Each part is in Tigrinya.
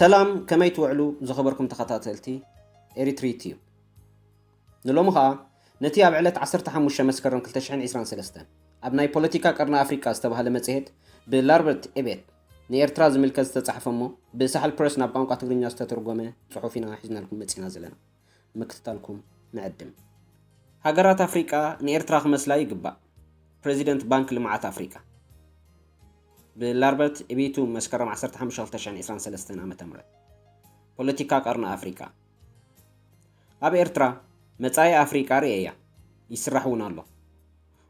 ሰላም፣ ከመይ ትውዕሉ ዝኸበርኩም ተኸታተልቲ ኤሪትሪ ቲዩብ? ንሎሚ ኸኣ ነቲ ኣብ ዕለት ዓሰርተ ሓሙሽተ መስከረም ክልተ ሽሕን ዕስራን ሰለስተን ኣብ ናይ ፖለቲካ ቀርኒ ኣፍሪቃ ዝተባህለ መጽሔት ብላርበርት ኤቤት ንኤርትራ ዝምልከት ዝተጻሕፈ እሞ ብሳሕል ፕረስ ናብ ቋንቋ ትግርኛ ዝተተርጎመ ጽሑፍ ኢና ሒዝናልኩም መጺና ዘለና። ምክትታልኩም ንዕድም። ሃገራት ኣፍሪቃ ንኤርትራ ክመስላ ይግባእ። ፕረዚደንት ባንክ ልምዓት ኣፍሪቃ። ብላርበርት ኤቤቱ መስከረም ዓሰርተ ሓሙሽተ ክልተ ሽሕን ዕስራን ሰለስተን ዓመተ ምህረት። ፖለቲካ ቀርኒ ኣፍሪቃ። ኣብ ኤርትራ መጻኢ ኣፍሪቃ ርእየያ። ይስራሕ እውን ኣሎ።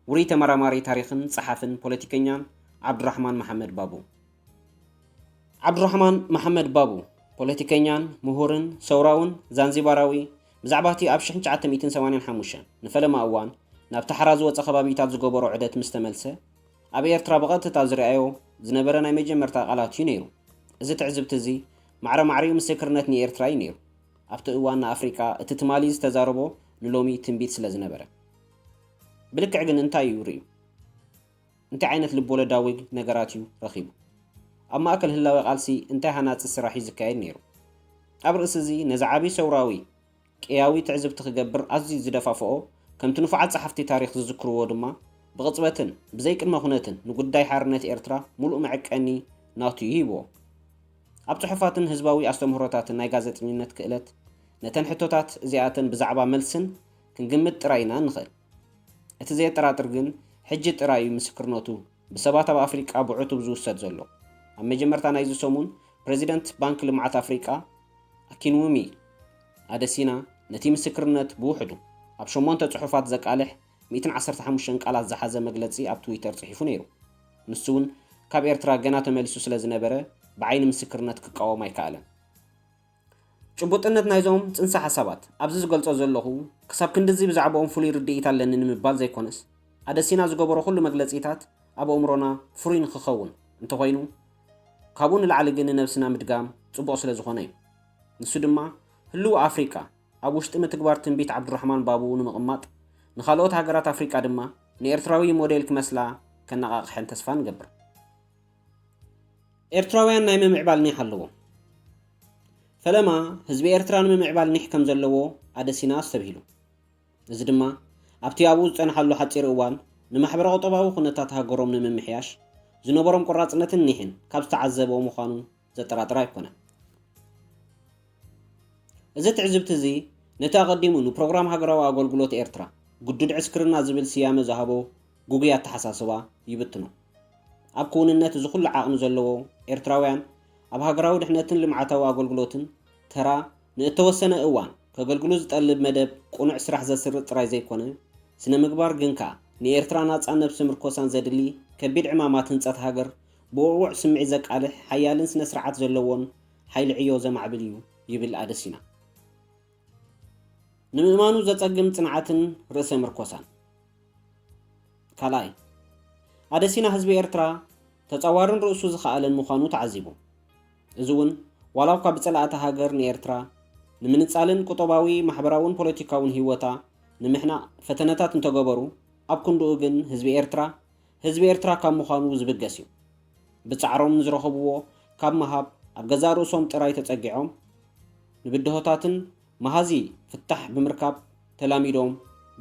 ውሩይ ተመራማሪ ታሪኽን ጸሓፍን ፖለቲከኛን ዓብዱራሕማን መሓመድ ባቡ። ዓብዱራሕማን መሓመድ ባቡ ፖለቲከኛን ምሁርን ሰውራውን ዛንዚባራዊ፣ ብዛዕባ እቲ ኣብ ሽሕን ትሽዓተ ሚእትን ሰማንያን ሓሙሽተን ንፈለማ እዋን ናብቲ ሓራ ዝወጸ ከባቢታት ዝገበሮ ዑደት ምስ ተመልሰ፣ ኣብ ኤርትራ ብቐጥታ ዝረኣዮ ዝነበረ ናይ መጀመርታ ቃላት እዩ ነይሩ። እዚ ትዕዝብቲ እዚ ማዕረ ማዕሪኡ ምስክርነት ንኤርትራ እዩ ነይሩ። ኣብቲ እዋን ንኣፍሪቃ እቲ ትማሊ ዝተዛረቦ ንሎሚ ትንቢት ስለ ዝነበረ። ብልክዕ ግን እንታይ እዩ ርእዩ? እንታይ ዓይነት ልብወለዳዊ ነገራት እዩ ረኺቡ? ኣብ ማእከል ህላወ ቃልሲ እንታይ ሃናጺ ስራሕ እዩ ዝካየድ ነይሩ? ኣብ ርእሲ እዚ ነዚ ዓቢ ሰውራዊ ቅያዊ ትዕዝብቲ ክገብር ኣዝዩ ዝደፋፍኦ፣ ከምቲ ንፉዓት ጸሓፍቲ ታሪኽ ዝዝክርዎ ድማ፣ ብቕጽበትን ብዘይ ቅድመ ኩነትን ንጉዳይ ሓርነት ኤርትራ ምሉእ መዐቀኒ ናቱ እዩ ሂብዎ። ኣብ ጽሑፋትን ህዝባዊ ኣስተምህሮታትን ናይ ጋዜጠኝነት ክእለት፣ ነተን ሕቶታት እዚኣተን ብዛዕባ መልስን ክንግምት ጥራይ ኢና እንኽእል። እቲ ዘየጠራጥር ግን፣ ሕጂ ጥራይ እዩ ምስክርነቱ ብሰባት ኣብ ኣፍሪቃ ብዕቱብ ዝውሰድ ዘሎ። ኣብ መጀመርታ ናይዚ ሰሙን፣ ፕረዚደንት ባንክ ልምዓት ኣፍሪቃ፣ ኣኪንውሚ ኣደሲና፣ ነቲ ምስክርነት ብውሕዱ ኣብ ሸሞንተ ጽሑፋት ዘቃልሕ ሚእትን ዓሰርተ ሓሙሽተን ቃላት ዝሓዘ መግለጺ ኣብ ትዊተር ጽሒፉ ነይሩ። ንሱ እውን ካብ ኤርትራ ገና ተመሊሱ ስለ ዝነበረ፣ ብዓይኒ ምስክርነት ክቃወም ኣይከኣለን። ጭቡጥነት ናይዞም ጽንሰ ሓሳባት ኣብዚ ዝገልጾ ዘለኹ፣ ክሳብ ክንድዚ ብዛዕባኦም ፍሉይ ርድኢት ኣለኒ ንምባል ዘይኮነስ፣ ኣደሲና ዝገበሮ ኩሉ መግለጺታት ኣብ ኣእምሮና ፍሩይ ንኽኸውን እንተኾይኑ፣ ካብኡ ንላዕሊ ግን ንነብስና ምድጋም ጽቡቕ ስለ ዝኾነ እዩ። ንሱ ድማ፣ ህልው ኣፍሪቃ ኣብ ውሽጢ ምትግባር ትንቢት ዓብዱራሕማን ባቡ ንምቕማጥ፣ ንኻልኦት ሃገራት ኣፍሪቃ ድማ ንኤርትራዊ ሞዴል ክመስላ ከነቓቕሐን ተስፋ ንገብር። ኤርትራውያን ናይ ምምዕባል ኒሕ ኣለዎም። ፈለማ፣ ህዝቢ ኤርትራ ንምምዕባል ኒሕ ከም ዘለዎ ኣደሲና ኣስተብሂሉ። እዚ ድማ፣ ኣብቲ ኣብኡ ዝጸንሓሉ ሓጺር እዋን፣ ንማሕበረ-ቁጠባዊ ኩነታት ሃገሮም ንምምሕያሽ ዝነበሮም ቆራጽነትን ኒሕን ካብ ዝተዓዘቦ ምዃኑ ዘጠራጥር ኣይኮነን። እዚ ትዕዝብቲ እዚ፣ ነቲ ኣቐዲሙ ንፕሮግራም ሃገራዊ ኣገልግሎት ኤርትራ፣ ግዱድ ዕስክርና ዝብል ስያመ ዝሃቦ ግጉይ ኣተሓሳስባ ይብትኖ። ኣብ ክውንነት እዚ ኩሉ ዓቕሚ ዘለዎ ኤርትራውያን፣ ኣብ ሃገራዊ ድሕነትን ልምዓታዊ ኣገልግሎትን ተራ ንእተወሰነ እዋን ከገልግሉ ዝጠልብ መደብ ቅኑዕ ስራሕ ዘስርጥ ጥራይ ዘይኮነ፣ ስነ ምግባር ግን ከኣ ንኤርትራ ናጻን ነብሲ ምርኮሳን ዘድሊ ከቢድ ዕማማት ህንጸት ሃገር ብውዕዉዕ ስምዒት ዘቃልሕ ሓያልን ስነ ስርዓት ዘለዎን ሓይሊ ዕዮ ዘማዕብል እዩ ይብል ኣደሲና። ንምእማኑ ዘጸግም ጽንዓትን ርእሰ ምርኮሳን። ካልኣይ፣ ኣደሲና ህዝቢ ኤርትራ ተጻዋርን ርእሱ ዝኸኣለን ምዃኑ ተዓዚቡ። እዚ እውን ዋላ እኳ ብጸላእቲ ሃገር ንኤርትራ ንምንጻልን ቁጠባዊ፣ ማሕበራውን ፖለቲካውን ህይወታ ንምሕናቕ ፈተነታት እንተገበሩ፣ ኣብ ክንድኡ ግን ህዝቢ ኤርትራ ህዝቢ ኤርትራ ካብ ምዃኑ ዝብገስ እዩ። ብጻዕሮም ንዝረኸብዎ ካብ ምሃብ ኣብ ገዛእ ርእሶም ጥራይ ተጸጊዖም፣ ንብድሆታትን መሃዚ ፍታሕ ብምርካብ ተላሚዶም፣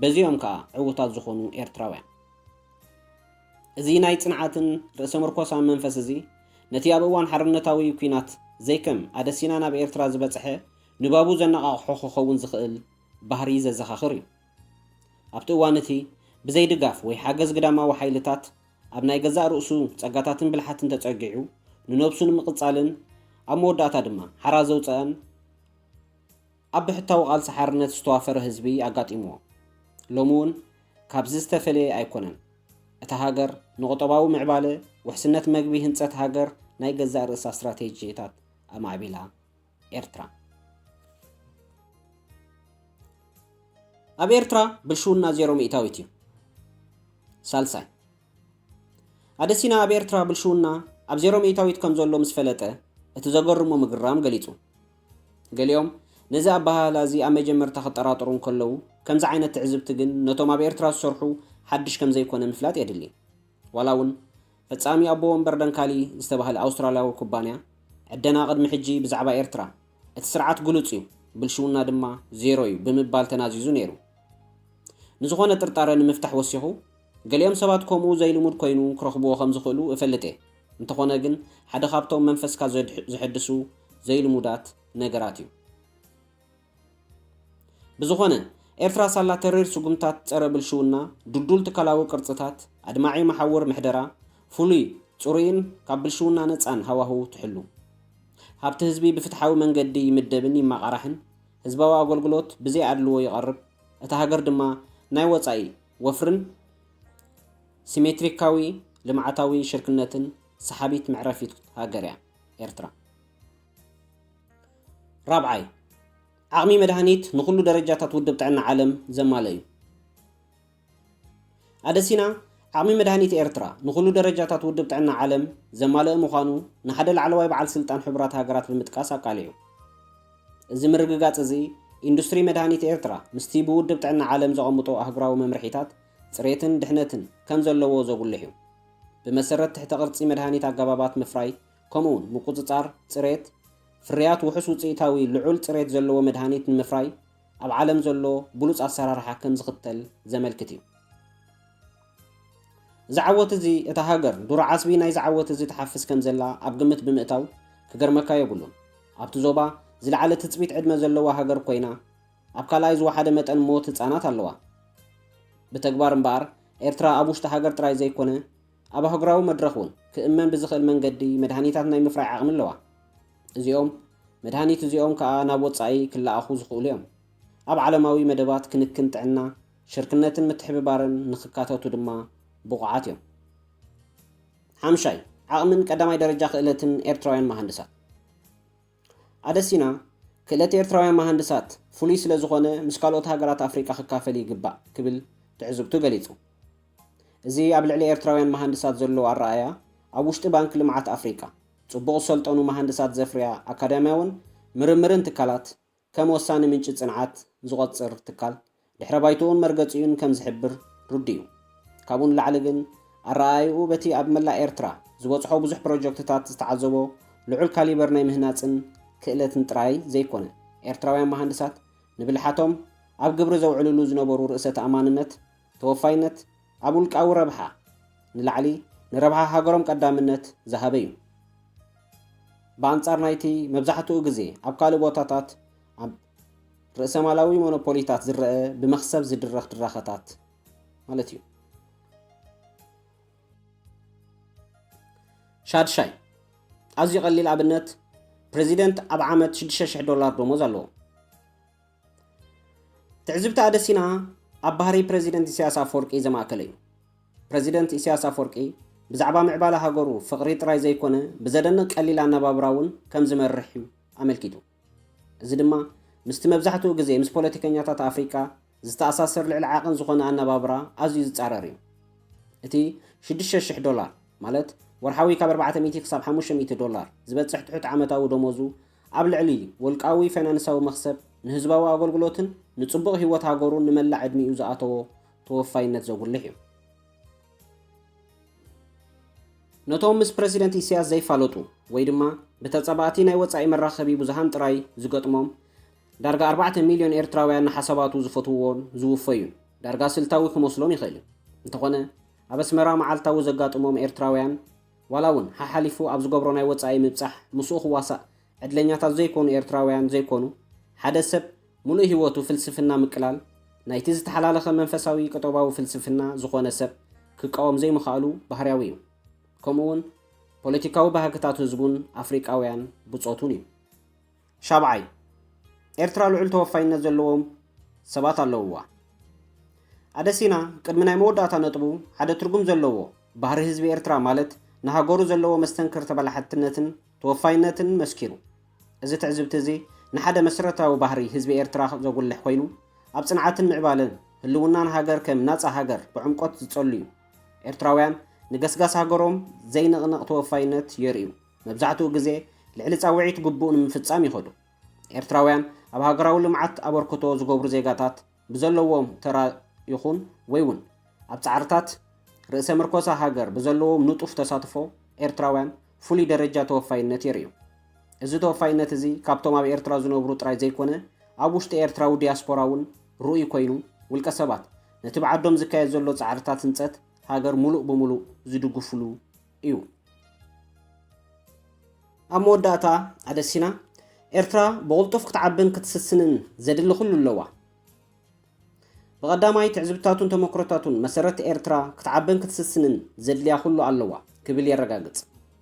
በዚኦም ከኣ ዕዉታት ዝኾኑ ኤርትራውያን። እዚ ናይ ጽንዓትን ርእሰ ምርኮሳን መንፈስ እዚ፣ ነቲ ኣብ እዋን ሓርነታዊ ኲናት ዘይከም ኣደሲና ናብ ኤርትራ ዝበጽሐ ንባቡ ዘነቓቕሖ ክኸውን ዝኽእል ባህሪ ዘዘኻኽር እዩ። ኣብቲ እዋን እቲ፣ ብዘይ ድጋፍ ወይ ሓገዝ ግዳማዊ ሓይልታት፣ ኣብ ናይ ገዛእ ርእሱ ጸጋታትን ብልሓትን ተጸጊዑ፣ ንነብሱ ንምቕጻልን ኣብ መወዳእታ ድማ ሓራ ዘውጸኣን ኣብ ብሕታዊ ቃልሲ ሓርነት ዝተዋፈረ ህዝቢ ኣጋጢምዎ። ሎሚ እውን ካብዚ ዝተፈልየ ኣይኮነን። እታ ሃገር ንቁጠባዊ ምዕባለ፣ ውሕስነት መግቢ፣ ህንጸት ሃገር ናይ ገዛእ ርእሳ ስትራቴጂታት ኣማዕቢላ። ኤርትራ። ኣብ ኤርትራ ብልሽውና ዜሮ ሚእታዊት እዩ። ሳልሳይ፣ ኣደሲና ኣብ ኤርትራ ብልሽውና ኣብ ዜሮ ሚእታዊት ከም ዘሎ ምስ ፈለጠ፣ እቲ ዘገርሞ ምግራም ገሊጹ። ገሊኦም ነዚ ኣበሃህላ እዚ ኣብ መጀመርታ ክጠራጠሩ እንከለዉ፣ ከምዚ ዓይነት ትዕዝብቲ ግን ነቶም ኣብ ኤርትራ ዝሰርሑ ሓድሽ ከም ዘይኮነ ምፍላጥ የድሊ። ዋላ እውን ፈጻሚ ኣቦ ወንበር ደንካሊ ዝተባህለ ኣውስትራልያዊ ኩባንያ፣ ዕደና ቅድሚ ሕጂ ብዛዕባ ኤርትራ፣ እቲ ስርዓት ግሉጽ እዩ፣ ብልሽውና ድማ ዜሮ እዩ ብምባል ተናዚዙ ነይሩ። ንዝኾነ ጥርጣረ ንምፍታሕ ወሲኹ፣ ገሊኦም ሰባት ከምኡ ዘይልሙድ ኮይኑ ክረኽብዎ ከም ዝኽእሉ እፈልጥ እየ። እንተኾነ ግን፣ ሓደ ካብቶም መንፈስካ ዘድሕ-፣ ዘሐድሱ ዘይልሙዳት ነገራት እዩ። ብዝኾነ፣ ኤርትራ ሳላ ተሪር ስጉምታት ጸረ ብልሽውና፣ ድልዱል ትካላዊ ቅርጽታት፣ ኣድማዒ መሓውር ምሕደራ፣ ፍሉይ፣ ጽሩይን ካብ ብልሽውና ነጻን ሃዋህው ትሕሉ። ሃብቲ ህዝቢ ብፍትሓዊ መንገዲ ይምደብን ይመቓራሕን፣ ህዝባዊ ኣገልግሎት ብዘይ ኣድልዎ ይቐርብ፣ እታ ሃገር ድማ ናይ ወጻኢ ወፍርን ሲሜትሪካዊ ልምዓታዊ ሽርክነትን ሰሓቢት መዕረፊት ሃገር እያ ኤርትራ። ራብዓይ፣ ዓቕሚ መድሃኒት ንኹሉ ደረጃታት ውድብ ጥዕና ዓለም ዘማልእ እዩ። ኣደሲና፣ ዓቕሚ መድሃኒት ኤርትራ ንኹሉ ደረጃታት ውድብ ጥዕና ዓለም ዘማልእ ምዃኑ ንሓደ ላዕለዋይ በዓል ስልጣን ሕቡራት ሃገራት ብምጥቃስ ኣቃሊዑ። እዚ ምርግጋጽ እዚ፣ ኢንዱስትሪ መድሃኒት ኤርትራ ምስቲ ብውድብ ጥዕና ዓለም ዘቐምጦ ኣህጉራዊ መምርሒታት ጽሬትን ድሕነትን ከም ዘለዎ ዘጉልሕ እዩ። ብመሰረት ትሕተ ቅርጺ መድሃኒት ኣገባባት ምፍራይ፣ ከምኡውን ምቁጽጻር ጽሬት፣ ፍርያት ውሑስ ውጽኢታዊ ልዑል ጽሬት ዘለዎ መድሃኒት ንምፍራይ ኣብ ዓለም ዘሎ ብሉጽ ኣሰራርሓ ከም ዝኽተል ዘመልክት እዩ። እዚ ዓወት እዚ፣ እታ ሃገር ዱር ዓስቢ ናይዚ ዓወት እዚ ትሓፍስ ከም ዘላ ኣብ ግምት ብምእታው ክገርመካ የብሉን። ኣብቲ ዞባ ዝለዓለ ትጽቢት ዕድመ ዘለዋ ሃገር ኮይና፣ ኣብ ካልኣይ ዝወሓደ መጠን ሞት ህጻናት ኣለዋ። ብተግባር እምበኣር፣ ኤርትራ ኣብ ውሽጢ ሃገር ጥራይ ዘይኮነ፣ ኣብ ኣህጉራዊ መድረኽ እውን ክእመን ብዝኽእል መንገዲ መድሃኒታት ናይ ምፍራይ ዓቕሚ ኣለዋ። እዚኦም መድሃኒት እዚኦም ከኣ ናብ ወጻኢ ክለኣኹ ዝኽእሉ እዮም። ኣብ ዓለማዊ መደባት ክንክን ጥዕና፣ ሽርክነትን ምትሕብባርን ንኽካተቱ ድማ ብቑዓት እዮም። ሓምሻይ፣ ዓቕምን ቀዳማይ ደረጃ ክእለትን ኤርትራውያን መሃንድሳት። ኣደሲና፣ ክእለት ኤርትራውያን መሃንድሳት ፍሉይ ስለ ዝኾነ፣ ምስ ካልኦት ሃገራት ኣፍሪቃ ክካፈል ይግባእ ክብል ትዕዝብቱ ገሊጹ። እዚ ኣብ ልዕሊ ኤርትራውያን መሃንድሳት ዘሎ ኣረኣእያ፣ ኣብ ውሽጢ ባንክ ልምዓት ኣፍሪቃ፣ ጽቡቕ ዝሰልጠኑ መሃንድሳት ዘፍርያ ኣካዳሚያውን ምርምርን ትካላት፣ ከም ወሳኒ ምንጪ ጽንዓት ዝቖጽር ትካል፣ ድሕረ ባይትኡን መርገጺኡን ከም ዝሕብር ርዱእ እዩ። ካብኡ ንላዕሊ ግን፣ ኣረኣእይኡ በቲ ኣብ መላእ ኤርትራ ዝበጽሖ ብዙሕ ፕሮጀክትታት ዝተዓዘቦ ልዑል ካሊበር ናይ ምህናጽን ክእለትን ጥራይ ዘይኮነ፣ ኤርትራውያን መሃንድሳት ንብልሓቶም ኣብ ግብሪ ዘውዕልሉ ዝነበሩ ርእሰ ተኣማንነት፣ ተወፋይነት፣ ኣብ ውልቃዊ ረብሓ ንላዕሊ ንረብሓ ሃገሮም ቀዳምነት ዝሃበ እዩ። ብኣንጻር ናይቲ መብዛሕትኡ ግዜ ኣብ ካልእ ቦታታት ኣብ ርእሰማላዊ ሞኖፖሊታት ዝረአ ብመኽሰብ ዝድረኽ ድራኸታት ማለት እዩ። ሻድሻይ፣ ኣዝዩ ቀሊል ኣብነት፣ ፕረዚደንት ኣብ ዓመት ሽዱሽተ ሽሕ ዶላር ደሞዝ ኣለዎ። ትዕዝብቲ ኣደሲና ኣብ ባህሪ ፕረዚደንት ኢሳያስ ኣፈወርቂ ዘማእከለ እዩ። ፕረዚደንት ኢሳያስ ኣፈወርቂ ብዛዕባ ምዕባለ ሃገሩ ፍቕሪ ጥራይ ዘይኮነ፣ ብዘደንቕ ቀሊል ኣነባብራ እውን ከም ዝመርሕ እዩ ኣመልኪቱ። እዚ ድማ ምስቲ መብዛሕትኡ ግዜ ምስ ፖለቲከኛታት ኣፍሪቃ ዝተኣሳሰር ልዕሊ ዓቐን ዝኾነ ኣነባብራ ኣዝዩ ዝጻረር እዩ። እቲ ሽዱሽተ ሽሕ ዶላር፣ ማለት ወርሓዊ ካብ ኣርባዕተ ሚእቲ ክሳብ ሓሙሽተ ሚእቲ ዶላር ዝበጽሕ ትሑት ዓመታዊ ደሞዙ፣ ኣብ ልዕሊ ውልቃዊ ፋይናንሳዊ መኽሰብ፣ ንህዝባዊ ኣገልግሎትን ንጽቡቕ ህይወት ሃገሩን ንመላእ ዕድሚኡ ዝኣተዎ ተወፋይነት ዘጉልሕ እዩ። ነቶም ምስ ፕረዚደንት ኢሳያስ ዘይፋለጡ ወይ ድማ ብተጻባእቲ ናይ ወጻኢ መራኸቢ ብዙሃን ጥራይ ዝገጥሞም ዳርጋ ኣርባዕተ ሚልዮን ኤርትራውያን ንሓሳባቱ ዝፈትውዎን ዝውፈዩን ዳርጋ ስልታዊ ክመስሎም ይኽእል እዩ። እንተኾነ፣ ኣብ ኣስመራ መዓልታዊ ዘጋጥሞም ኤርትራውያን፣ ዋላ እውን ሓሓሊፉ ኣብ ዝገብሮ ናይ ወጻኢ ምብጻሕ ምስኡ ክዋሳእ ዕድለኛታት ዘይኮኑ ኤርትራውያን ዘይኮኑ፣ ሓደ ሰብ ምሉእ ህይወቱ ፍልስፍና ምቅላል፣ ናይቲ ዝተሓላለኸ መንፈሳዊ ቁጠባዊ ፍልስፍና ዝኾነ ሰብ ክቃወም ዘይምኽኣሉ ባህርያዊ እዩ። ከምኡ እውን ፖለቲካዊ ባህግታት ህዝቡን ኣፍሪቃውያን ብጾቱን እዩ። ሻብዓይ፣ ኤርትራ ልዑል ተወፋይነት ዘለዎም ሰባት ኣለውዋ። ኣደሲና ቅድሚ ናይ መወዳእታ ነጥቡ ሓደ ትርጉም ዘለዎ ባህሪ ህዝቢ ኤርትራ ማለት ንሃገሩ ዘለዎ መስተንክር ተበላሓትነትን ተወፋይነትን መስኪሩ። እዚ ትዕዝብቲ እዚ ንሓደ መሰረታዊ ባህሪ ህዝቢ ኤርትራ ዘጉልሕ ኮይኑ፣ ኣብ ጽንዓትን ምዕባለን ህልውናን ሃገር ከም ናጻ ሃገር ብዕምቆት ዝጸሉ እዩ። ኤርትራውያን ንገስጋስ ሃገሮም ዘይንቕነቕ ተወፋይነት የርእዩ። መብዛሕትኡ ግዜ ልዕሊ ጻውዒት ግቡእ ንምፍጻም ይኸዱ። ኤርትራውያን ኣብ ሃገራዊ ልምዓት ኣበርክቶ ዝገብሩ ዜጋታት ብዘለዎም ተራ ይኹን ወይ እውን ኣብ ጻዕርታት ርእሰ ምርኮሳ ሃገር ብዘለዎም ንጡፍ ተሳትፎ ኤርትራውያን ፍሉይ ደረጃ ተወፋይነት የርእዩ። እዚ ተወፋይነት እዚ ካብቶም ኣብ ኤርትራ ዝነብሩ ጥራይ ዘይኮነ፣ ኣብ ውሽጢ ኤርትራዊ ዲያስፖራ እውን ርኡይ ኮይኑ፣ ውልቀ ሰባት ነቲ ብዓዶም ዝካየድ ዘሎ ጻዕርታት ህንጸት ሃገር ሙሉእ ብሙሉእ ዝድግፍሉ እዩ። ኣብ መወዳእታ ኣደሲና፣ ኤርትራ ብቕልጡፍ ክትዓብን ክትስስንን ዘድሊ ኩሉ ኣለዋ። ብቐዳማይ ትዕዝብታቱን ተመክሮታቱን መሰረት ኤርትራ ክትዓብን ክትስስንን ዘድልያ ኩሉ ኣለዋ ክብል የረጋግጽ።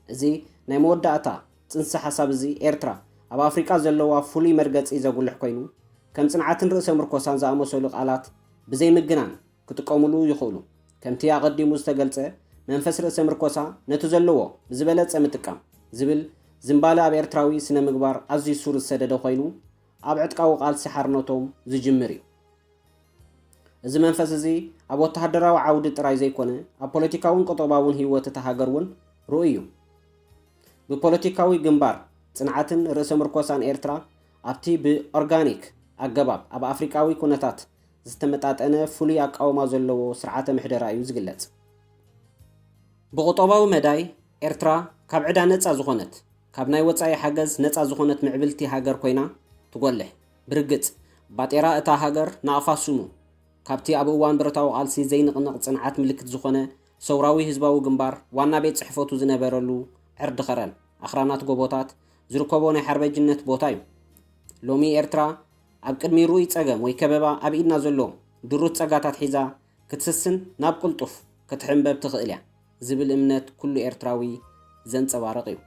እዚ ናይ መወዳእታ ጽንሰ ሓሳብ እዚ ኤርትራ ኣብ ኣፍሪቃ ዘለዋ ፍሉይ መርገጺ ዘጉልሕ ኮይኑ፣ ከም ጽንዓትን ርእሰ ምርኮሳን ዝኣመሰሉ ቃላት ብዘይምግናን ክጥቀሙሉ ይኽእሉ። ከምቲ ኣቐዲሙ ዝተገልጸ፣ መንፈስ ርእሰ ምርኮሳ ነቲ ዘለዎ ብዝበለጸ ምጥቃም ዝብል ዝንባለ ኣብ ኤርትራዊ ስነ ምግባር ኣዝዩ ሱር ዝሰደደ ኮይኑ፣ ኣብ ዕጥቃዊ ቃልሲ ሓርነቶም ዝጅምር እዩ። እዚ መንፈስ እዚ ኣብ ወተሃደራዊ ዓውዲ ጥራይ ዘይኮነ፣ ኣብ ፖለቲካውን ቁጠባውን ህይወት እታ ሃገር እውን ርኡይ እዩ። ብፖለቲካዊ ግንባር ጽንዓትን ርእሰ ምርኮሳን ኤርትራ ኣብቲ ብኦርጋኒክ ኣገባብ ኣብ ኣፍሪቃዊ ኩነታት ዝተመጣጠነ ፍሉይ ኣቃውማ ዘለዎ ስርዓተ ምሕደራ እዩ ዝግለጽ። ብቁጠባዊ መዳይ ኤርትራ ካብ ዕዳ ነጻ ዝኾነት፣ ካብ ናይ ወጻኢ ሓገዝ ነጻ ዝኾነት ምዕብልቲ ሃገር ኮይና ትጎልሕ። ብርግጽ፣ ባጤራ እታ ሃገር ናቕፋ ስሙ፣ ካብቲ ኣብ እዋን ብረታዊ ቃልሲ ዘይንቕነቕ ጽንዓት ምልክት ዝኾነ ሰውራዊ ህዝባዊ ግንባር ዋና ቤት ጽሕፈቱ ዝነበረሉ ዕርዲ ኸረን ኣኽራናት ጎቦታት ዝርከቦ ናይ ሓርበጅነት ቦታ እዩ። ሎሚ ኤርትራ ኣብ ቅድሚ ርኡይ ጸገም ወይ ከበባ ኣብ ኢድና ዘሎ ድሩት ጸጋታት ሒዛ ክትስስን ናብ ቅልጡፍ ክትሕንበብ ትኽእል እያ ዝብል እምነት ኩሉ ኤርትራዊ ዘንጸባርቕ እዩ።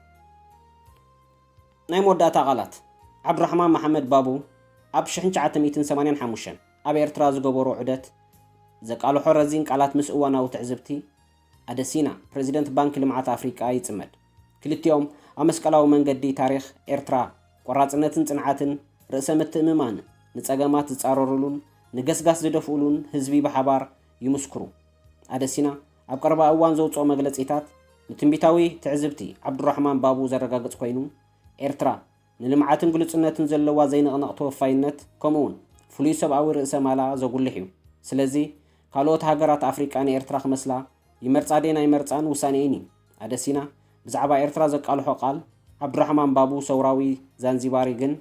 ናይ መወዳእታ ቃላት። ዓብዱራሕማን መሓመድ ባቡ ኣብ ሽሕን ትሽዓተ ሚእትን ሰማንያን ሓሙሽተን ኣብ ኤርትራ ዝገበሮ ዑደት ዘቃልሖ ረዚን ቃላት ምስ እዋናዊ ትዕዝብቲ ኣደሲና፣ ፕረዚደንት ባንኪ ልምዓት ኣፍሪቃ፣ ይጽመድ። ክልቲኦም ኣብ መስቀላዊ መንገዲ ታሪኽ ኤርትራ ቆራጽነትን ጽንዓትን ርእሰ ምትእምማን ንጸገማት ዝጻረሩሉን ንገስጋስ ዝደፍኡሉን ህዝቢ ብሓባር ይምስክሩ። ኣደሲና ኣብ ቀረባ እዋን ዘውጽኦ መግለጺታት ንትንቢታዊ ትዕዝብቲ ዓብዱራሕማን ባቡ ዘረጋግጽ ኮይኑ፣ ኤርትራ ንልምዓትን ግሉጽነትን ዘለዋ ዘይንቕነቕ ተወፋይነት፣ ከምኡውን ፍሉይ ሰብኣዊ ርእሰ ማላ ዘጉልሕ እዩ። ስለዚ፣ ካልኦት ሃገራት ኣፍሪቃ ንኤርትራ ክመስላ ይመርጻ ደን ኣይመርጻን ውሳኔኤን እዩ። ኣደሲና ብዛዕባ ኤርትራ ዘቃልሖ ቃል ዓብዱራሕማን ባቡ ሰውራዊ ዛንዚባሪ ግን፣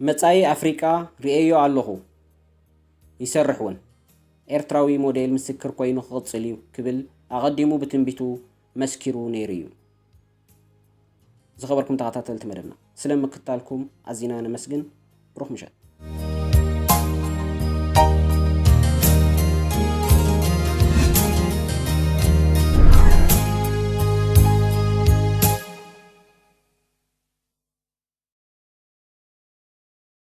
መጻኢ ኣፍሪቃ ርእየዮ ኣለኹ፣ ይሰርሕ እውን። ኤርትራዊ ሞዴል ምስክር ኮይኑ ክቕጽል እዩ ክብል ኣቐዲሙ ብትንቢቱ መስኪሩ ነይሩ እዩ። ዝኸበርኩም ተኸታተልቲ መደብና፣ ስለ ምክታልኩም ኣዚና ነመስግን። ብሩኽ ምሸት።